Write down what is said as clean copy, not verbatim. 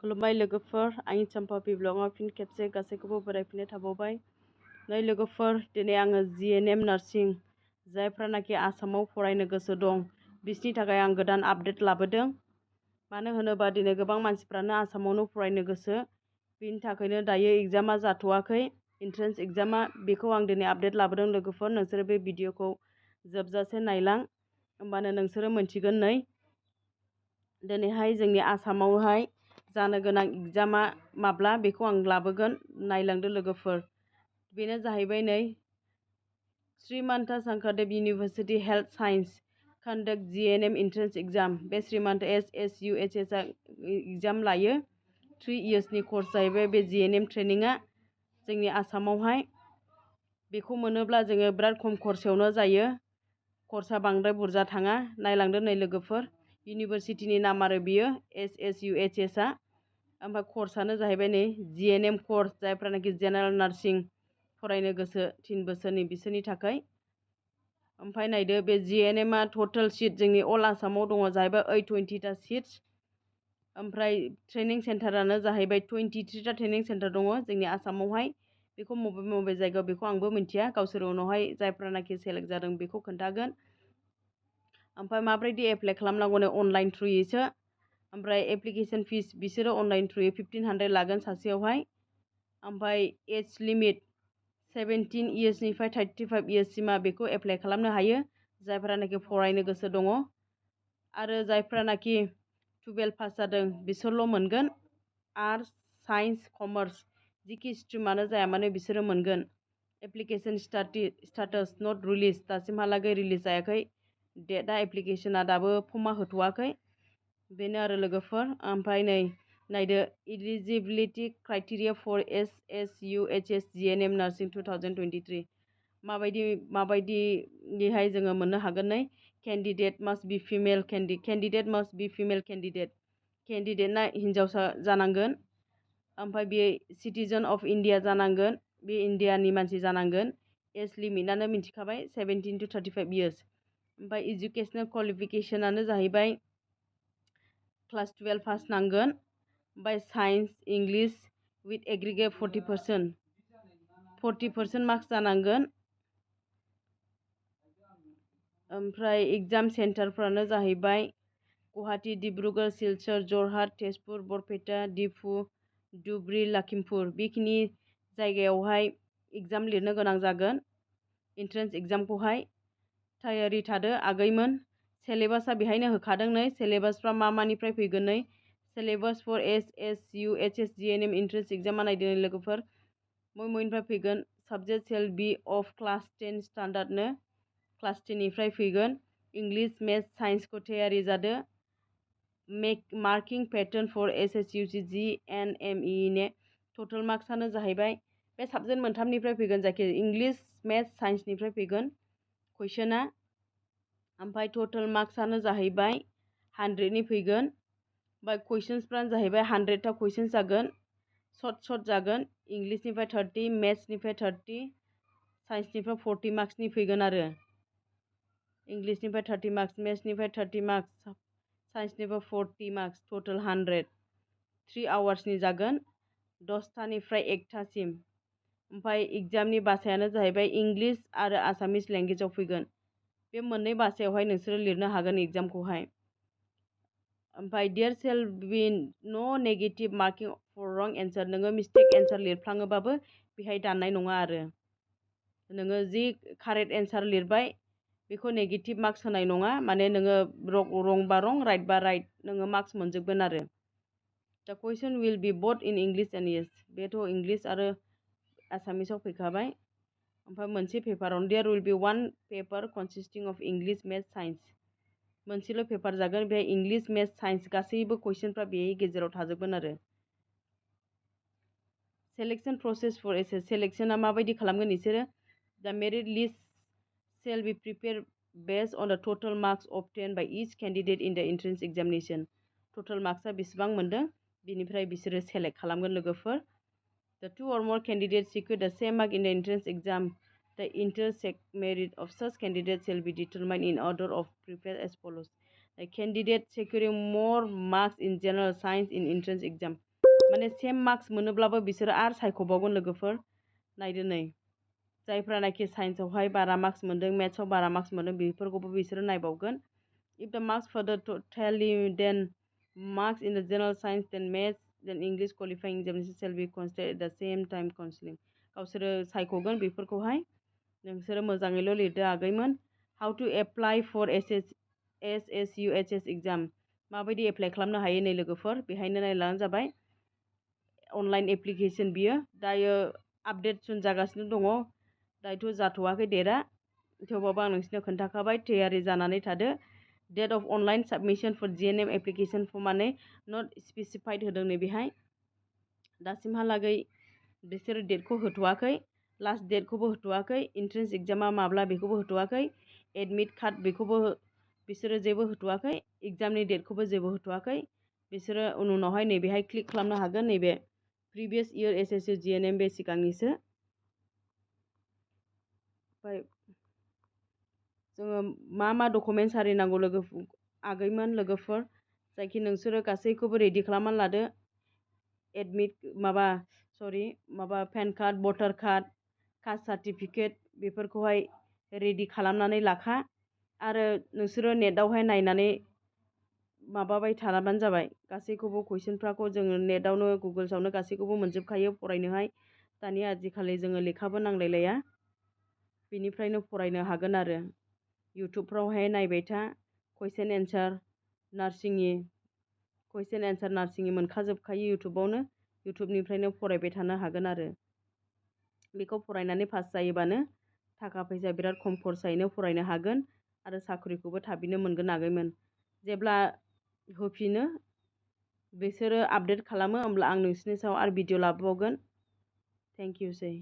खुलुमबाय लोगोफोर, आंनि चम्पा ब्लगाव फिन खेबसे गासैखौबो बरायफिननाय थाबावबाय। नै लोगोफोर, दिनै आङो GNM नार्सिं जायफ्रानाखि आसामाव फरायनो गोसो दं बिसोरनि थाखाय आं गोदान आपडेट लाबोदों। मानो होनोबा दिनै गोबां मानसिफ्रानो आसामावनो फरायनो गोसो, बिनि थाखायनो दायो एग्जामा जाथ'वाखै, एन्ट्रेन्स एग्जामा, बेखौ आं दिनै आपडेट लाबोदों लोगोफोर। नोंसोरो बे भिडिअखौ जोबजासे नायलां, होमबानो नोंसोरो मोनथिगोन। नै दिनैहाय जोंनि आसामावहाय जानो गोनां एग्जामा माब्ला, बेखौ आं लाबोगोन, नायलांदो लोगोफोर। बेनो जाहैबाय नै Srimanta Sankardev university health science conduct GNM entrance exam. बे श्रीमन्त SSUHS आ एग्जाम लायो। 3 इयार्सनि कर्स जाहैबाय बे GNM ट्रेनिंआ जोंनि आसामावहाय। बेखौ मोनोब्ला जोङो बिराद खम खरसायावनो जायो, कर्सआ बांद्राय बुरजा थाङा। नायलांदो नै लोगोफोर, इउनिभार्सिटिनि नाम आरो बियो SSUHS आ। ओमफ्राय कर्सआनो जाहैबाय नै GNM कर्स, जायफ्रानाखि जेनेरेल नार्सिं फरायनो गोसो 3 बोसोरनि बिसोरनि थाखाय। ओमफ्राय नायदो, बे GNM आ टटेल सिट जोंनि अल आसामाव दङ जाहैबाय 820टा सिट्स। ओमफ्राय ट्रेनिं सेन्टारानो जाहैबाय 23टा ट्रेनिं सेन्टार दङ जोंनि आसामावहाय। बेखौ बबे बबे जायगायाव बेखौ आंबो मिन्थिया, गावसोर उनावहाय जायफ्रानाखि सेलेक्ट जादों बेखौ खोन्थागोन। ओमफ्राय माबायदि एप्लाइ खालामनांगौनो, अनलाइन थ्रुयैसो। ओमफ्राय एप्लिकेसन फिस बिसोरो अनलाइन थ्रुयै 1500 लागोन सासेयावहाय। ओमफ्राय एज लिमिट 17 इयार्सनिफ्राय 35 इयार्ससिमा बेखौ एप्लाइ खालामनो हायो, जायफ्रानाखि फरायनो गोसो दङ। आरो जायफ्रानाखि 12 पास जादों बिसोरल' मोनगोन। आर्टस, साइन्स, कमार्स जिखि स्ट्रिमानो जाया मानो बिसोरो मोनगोन। एप्लिकेसन स्टाटास नट रिलिज, दासिमहालागै रिलिज जायाखै डेटआ, एप्लिकेसना दाबो फर्मा होथ'वाखै। बेनो आरो लोगोफोर। ओमफ्राय नै नायदो, eligibility criteria for SSUHS GNM nursing 2023 माबायदिहाय जोङो मोननो हागोन। नै candidate must be female candidate must be female केन्डिडेटना हिन्जावसा जानांगोन। ओमफ्राय बे सिटिजेन अफ इण्डिया जानांगोन, बे इण्डियानि मानसि जानांगोन। एज लिमिटआनो मिन्थिखाबाय 17 to 35 इयार्स। ओमफ्राय इडुकेसनेल क्वालिफिकेसनानो जाहैबाय क्लास 12 पास नांगोन। ओमफ्राय science, English with aggregate 40% marks जानांगोन। ओमफ्राय एग्जाम सेन्टारफ्रानो जाहैबाय गुवाहाटी, डिब्रुगड़, सिलचर, जरहाट, तेजपुर, बरपेटा, डिफु, धुबरी, लखिमपुर। बेखिनि जायगायावहाय एग्जाम लिरनो गोनां जागोन, एन्ट्रेन्स एग्जामखौहाय। थायारि थादो आगैमोन। सिलेबासआ बेहायनो होखादों। नै सिलेबासफ्रा मा मानिफ्राय फैगोन। नै syllabus for SSUHS GNM entrance एग्जामा नायदो लोगोफोर, बबेनिफ्राय फैगोन। Subject shall be of class 10 स्टान्डार्डनो, क्लास 10 निफ्राय फैगोन। इंलिस, मेथ्स, साइन्सखौ तैयारि जादो। Marking pattern for SSUHS GNME ने टटेल मार्क्सआनो जाहैबाय बे साबजेक्ट मोनथामनिफ्राय फैगोन, जायखिजाया इंलिस, मेथ्स, साइन्सनिफ्राय फैगोन कुइसना। ओमफ्राय टटेल मार्क्सआनो जाहैबाय 100नि फैगोन। ओमफ्राय कुइसन्सफ्रानो जाहैबाय 100टा कुइसन्स जागोन, सर्ट जागोन। इंलिसनिफ्राय 30, मेथ्सनिफ्राय 30, साइन्सनिफ्राय 40 मार्क्सनि फैगोन आरो। इंलिसनिफ्राय 30 मार्क्स, मेथ्सनिफ्राय 30 मार्क्स, साइन्सनिफ्राय 40 मार्क्स, टटेल 100। 3 आवार्सनि जागोन, 10टानिफ्राय 1टासिम। ओमफ्राय एग्जामनि भाषायानो जाहैबाय इंलिस आरो आसामिस लेंगुवेजाव फैगोन। बे मोननै भाषायावहाय नोंसोरो लिरनो हागोन एग्जामखौहाय। ओमफ्राय देयर शेल बि नो नेगेटिभ मार्किं फर रं एन्सार। नोङो मिस्टेक एन्सार लिरफ्लाङोबाबो बेहाय दाननाय नङा आरो। नोङो जि कारेक्ट एन्सार लिरबाय बेखौ नेगेटिभ मार्क्स होनाय नङा, माने नोङो रं बा रं, राइट बा राइट, नोङो मार्क्स मोनजोबगोन आरो। दा कुइसन will be both in English and yes. बेथ' इंलिस आरो आसामिसाव फैखाबाय। ओमफ्राय मोनसे पेपारावनो there will be one paper consisting of English, maths, science. मोनसेल' पेपार जागोन, बेहाय इंलिस, मेथ्स, साइन्स गासैबो कुइसनफ्रा बेनि गेजेराव थाजोबगोन आरो। सेलेक्शन प्रसेस फर एस सेलेक्शना माबायदि खालामगोन बिसोरो। The merit list shall be prepare based on the total marks obtained by each candidate in the entrance examination। Total मार्क्सआ बेसेबां मोनदों बिनिफ्राय बिसोरो सेलेक्ट खालामगोन लोगोफोर। The 2 or more candidates secure the same mark in the entrance exam. The intersect merit of such candidates shall be determined in order of preference as follows. The candidate securing more marks in general science in entrance exam माने same marks मोनोब्लाबो बिसोरो आरो सायख'बावगोन लोगोफोर। नायदो नै, जायफ्रानाखि साइन्सआवहाय बारा marks मोनदों, मेथ्सआव बारा मार्क्स मोनदों, बेफोरखौबो बिसोरो नायबावगोन। If the marks for the tally, then marks in the general science, then maths, then English qualifying examination shall be considered at the same time counseling. गावसोरो सायख'गोन बेफोरखौहाय। नोंसोरो मोजाङैल' लिरदो आगैमोन। How to apply for SSUHS exam, माबायदि apply खालामनो हायो नै लोगोफोर, बेहायनो नायलांबानो जाबाय। अनलाइन एप्लिकेसन बियो दायो आपडेटसन जागासिनो दङ, दायोथ' जाथ'वाखै डेटआ, थेवबाबो आं नोंसिनो खोन्थाखाबाय, तैयारि जानानै थादो। Date of online submission for GNM application फर्माने नट स्पेसिफाइड होदों नै बेहाय। दासिमहालागै बिसोरो डेटखौ होथ'वाखै, लास्ट डेटखौबो होथ'वाखै, इन्ट्रेन्स एग्जामा माब्ला बेखौबो होथ'वाखै, एडमिट कार्ड बेखौबो बिसोरो जेबो होथ'वाखै, एग्जामनि डेटखौबो जेबो होथ'वाखै। बिसोरो उनावहाय नैबेहाय क्लिक खालामनो हागोन, नैबे प्रिभियास इयार SSU GNM बे सिगांनिसो। ओमफ्राय जोङो मा डकुमेन्टस आरि नांगौ आगैमोन लोगोफोर, जायखि नोंसोरो गासैखौबो रेडि खालामनानै लादो। पेन कार्ड, भटार कार्ड, कास्ट सार्टिफिकेट बेफोरखौहाय रेडि खालामनानै लाखा। आरो नोंसोरो नेटआवहाय नायनानै माबाबाय थाबानो जाबाय। गासैखौबो कुइसनफ्राखौ जोङो नेटआवनो गुगोल्सआवनो गासैखौबो मोनजोबखायो फरायनोहाय। दानि आजिखालि जोङो लेखाबो नांलायलाया, बेनिफ्रायनो फरायनो हागोन आरो। इउटुबफ्रावहाय नायबाय था, कुइसन एन्सार नार्सिंनि मोनखाजोबखायो इउटुबावनो, इउटुबनिफ्रायनो फरायबाय थानो हागोन आरो। बेखौ फरायनानै पास जायोबानो थाखा फैसा बिराद खम खरसायैनो फरायनो हागोन आरो साख्रिखौबो थाबैनो मोनगोन आगैमोन। जेब्ला होफिनो बिसोरो आपडेट खालामो, होमब्ला आं नोंसिनि सायाव आरो भिडिअ लाबोबावगोन। थेंक इउ सै।